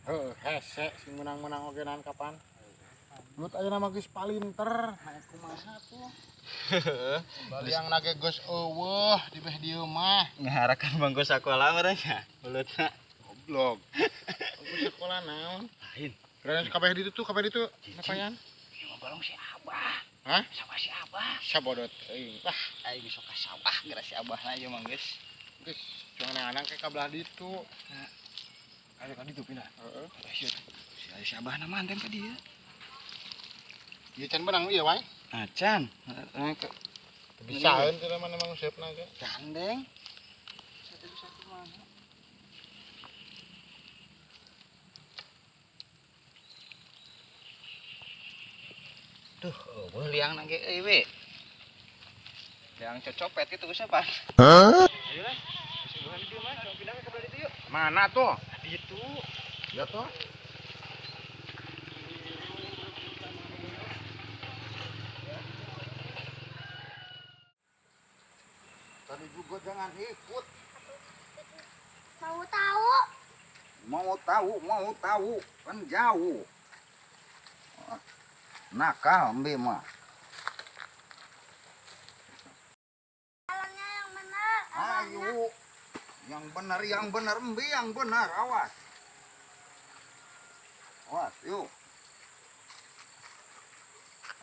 Heuh, hese sing menang-menang ogenan kapan. Belut ayeuna mah geus palinter. Naik kumaha tuh? Baliang nage geus eueuh di beh dieu mah. Ngaharakan bangku sakola merenya belutna. Goblok. Bangku sekolah naon? Lain. Keren kabeh ditu tuh, kabeh ditu. Ngapain? Ieu mah balong si Abah. Hah? Sawah si Abah. Sabodot euy. Wah, Aing sok ka sawah geura si Abah na ieu mah geus. Geus cuman anang ke kabelah ditu. Ayo ka ditu pindah. Heeh. Si si Abah na manten ka dieu. Ieu can benang ieu wae. Acan. Bisaeun teh mana mang usepna ge. Gandeng. Satu bisa kumaha? Duh, eueuh liang nangge euy we. Liang cocopet itu siapa? Hah? Ayo lah. Sungguhan dieu mah, coba pindah ke belah ditu yuk. Mana tuh? Ditu. Ya tuh. Tadi juga jangan ikut. Mau tahu? Mau tahu, mau tahu, kan jauh. Nakal ambil mah. Jalannya yang benar. Ayo. Yang benar, embi yang benar, awas. Awas, yuk.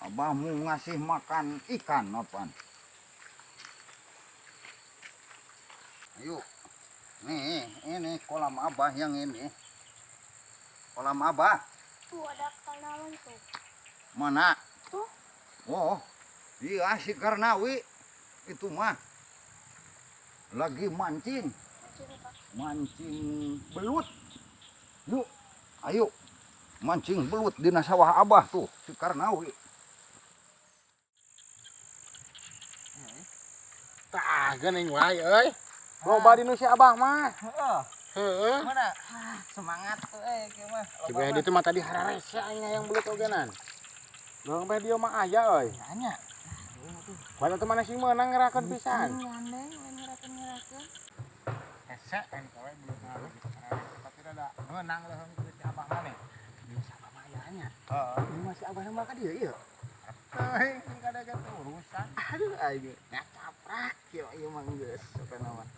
Abahmu ngasih makan ikan apaan? Ayo. Nih, ini kolam abah yang ini. Kolam abah. Tuh ada kenalan tuh. Mana? Tuh. Oh, iya si Karnawi. Itu mah. Lagi mancing. Mancing belut. Yuk, ayo. Mancing belut di sawah abah tuh, si Karnawi. Tah geuning wae euy. Loba di nu si abah mah. Heeh. Heeh. Mana? Semangat tuh euy kieu mah. Si beh ditu mah tadi hararese aing yang belut ogenan. Leuweung beh dieu mah aya euy. Nanya. Kuat atuh mana sing meunang ngerakeun pisan. Gandeng lain ngerakeun-ngerakeun. Hese aing kowe belut mah tapi rada meunang leuheung ku si abah mah nih. Si abah mah aya nya. Heeh. Ini masih abah mah ka dieu ieu. Teuing kadang urusan. Aduh aing ngacaprak kieu ieu mah geus supena mah.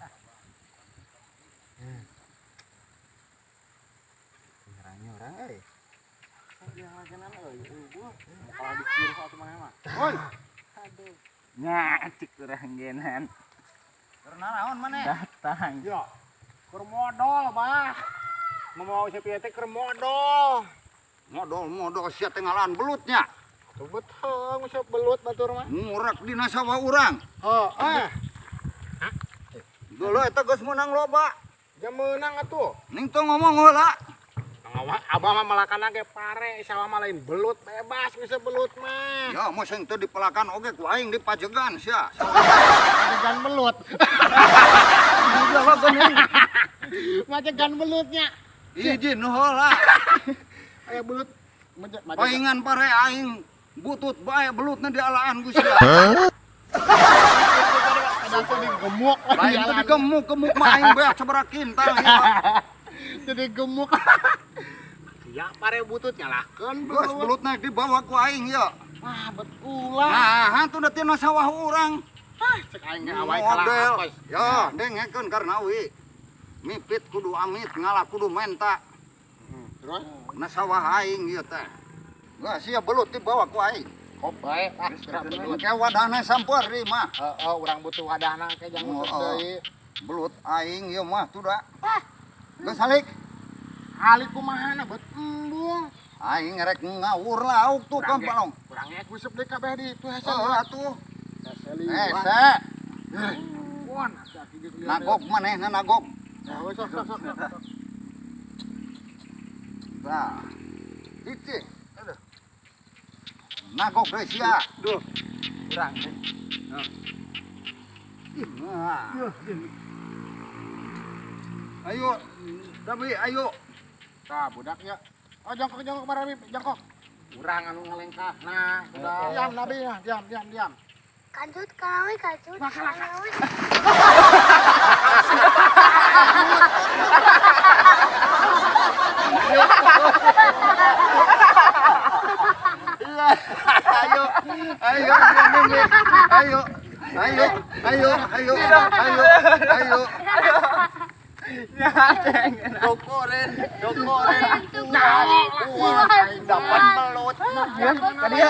Nyerangnya orang euy. Dia ngagenan euy, eueuh. Mau kalah dikir atuh maneh mah. Woi. Aduh. Ngatik urang genan. Karena naon maneh? Datang. Ya. Keur modol, Bah. Mau siapa teh keur modol. Modol-modol sia teh ngalaan belutnya. Tuh betul, ngusap belut batur mah. Ngurak dina sawah urang. Heeh. Dulu eta geus meunang loba. Jam meunang atuh. Ning teu ngomong heula. Abah mah melakana ge pare, sawah mah lain belut bebas ngusap belut mah. Ya, mah sing teu dipelakan oge ku aing dipajegan sia. Majegan belut. Udah lah geuning. Majegan belutnya. Izin heula. Aya belut majegan. Paingan pare aing butut bae belutna dialaan ku sia. Kadang tuh digemuk. Lain teu digemuk-gemuk mah aing beak sabaraha kintal ieu. Jadi gemuk. Ya pare butut nyalahkeun Geus belut. belutna dibawa ku aing ya. Wah, betulah. Nah, hantu da tina sawah urang. Hah, cek aing ge awai kalah Model. apes. Ya, dengekeun Karnawi. Mipit kudu amit, ngalah kudu menta. Terus Na sawah aing ieu teh. Geus sia belut dibawa ku aing. kop bae ah gerak belut. Ke wadahna samper ieu mah. Heeh, urang butuh wadahna ke jang Oh, nguseup oh. deui. Belut aing ieu mah tuh da. Geus halik. Halik kumahana bet embung. Aing rek ngawur lauk tuh ka balong. Urang ge nguseup deui kabeh di itu hese. Heuh atuh. Hese liwat. Hese, Pon, aki geus lieur. nagok manehna nagok. Ya wes sok sok sok. sok. Tah. Cicing. Aduh. Nagok deui sia. Duh. Urang. Nah. Ayo, Dabi, ayo. Tah budak ya. Oh jongkok jongkok para jongkok. Urang anu ngalengkah. Nah, sudah. Diam Nabi ya, diam diam diam. Kancut kalawi kancut. Kalawi. Ayo. Ayo, ayo, ayo, ayo, ayo. Dokoren, dokoren. Wah, aing Dapat belut. Ka dia.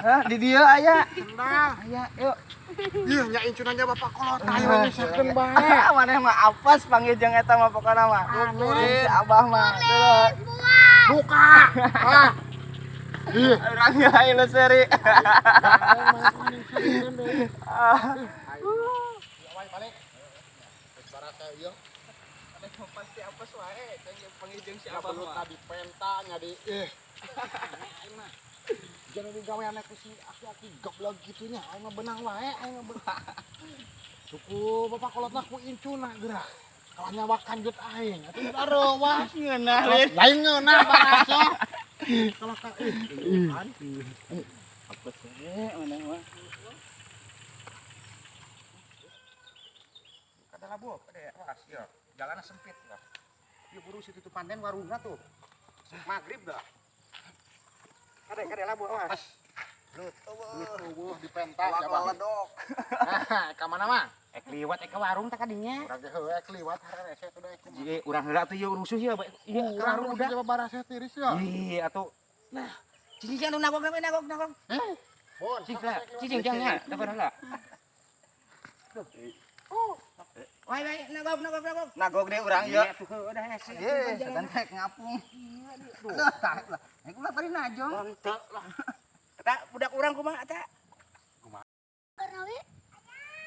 Hah, di dia aya. Sendal. Aya, yuk. Ih, nya incunannya bapak kolot ayo nyusahkeun bae. Maneh mah apes panggil jeung eta mah pokona mah. Aneh. Si Abah mah. Tuh. Buka. Ah. Ih, Urang ayo lu seri. wae balik. Geus barasa ieu. Pasti apes wae panggil jeung si Ya belut tadi penta nya di ih. Aing mah. Jangan digawean ku si aki-aki goblok gitu nya. Aing mah benang wae, aing mah benang. Suku bapak kolotna ku incuna geura. Kalah nyawa kanjut aing. Atuh areuwah. Ngeunah lin. Lain ngeunah barasa. Kalau ka ih. Apes wae maneh mah. Kada labuh, kada awas ya. Jalannya sempit lah. Ieu buru situ tuh panten warungna tuh. Maghrib dah. Kade kade labuh awas. Belut eueuh di penta siapa? Ledok. Nah, ka mana mah? Ek liwat ek ka warung teh kadinya. Urang ge heueuh ek liwat hararese tuh da ek kumaha. Jadi urang heula tuh ieu rusuh ieu ieu ka Urang warung rusuh udah. coba baraseh tiris ya. Ih, atuh. Nah, cicing jangan nagog nagog nagog nagog. Eh, Bon, Cicing lah, cicing jangan dapat heula. Wai wai nagog nagog nagog. Nagog deh urang ieu. Iya tuh heueuh dah hese. Ye, setan rek ngapung. Aduh, tah lah. Ek ulah tadi najong. Henteu lah. Eta budak urang kumaha eta? Kanawi.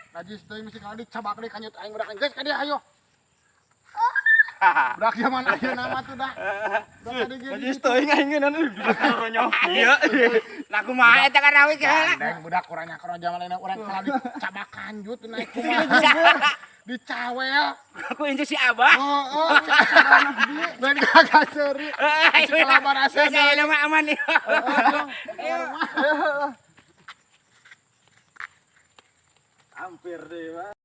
Najis teuing mesti kalau dicabak deui kanjut aing budak geus ka dieu ayo. Budak zaman ayeuna mah tuh dah. Budak tadi ge. Najis teuing aing ngeunah ronyok. Iya. Lah kumaha eta karawi ke heula? Gandeng budak urangnya kalau zaman ayeuna urang kalau dicabak kanjut naik kumaha. Dicawel. Aku incu si Abah. Oh, oh. Lain kagak seuri. Ayo, Kalau baraseh saya mah aman nih. Ayo. Hampir deh, Pak.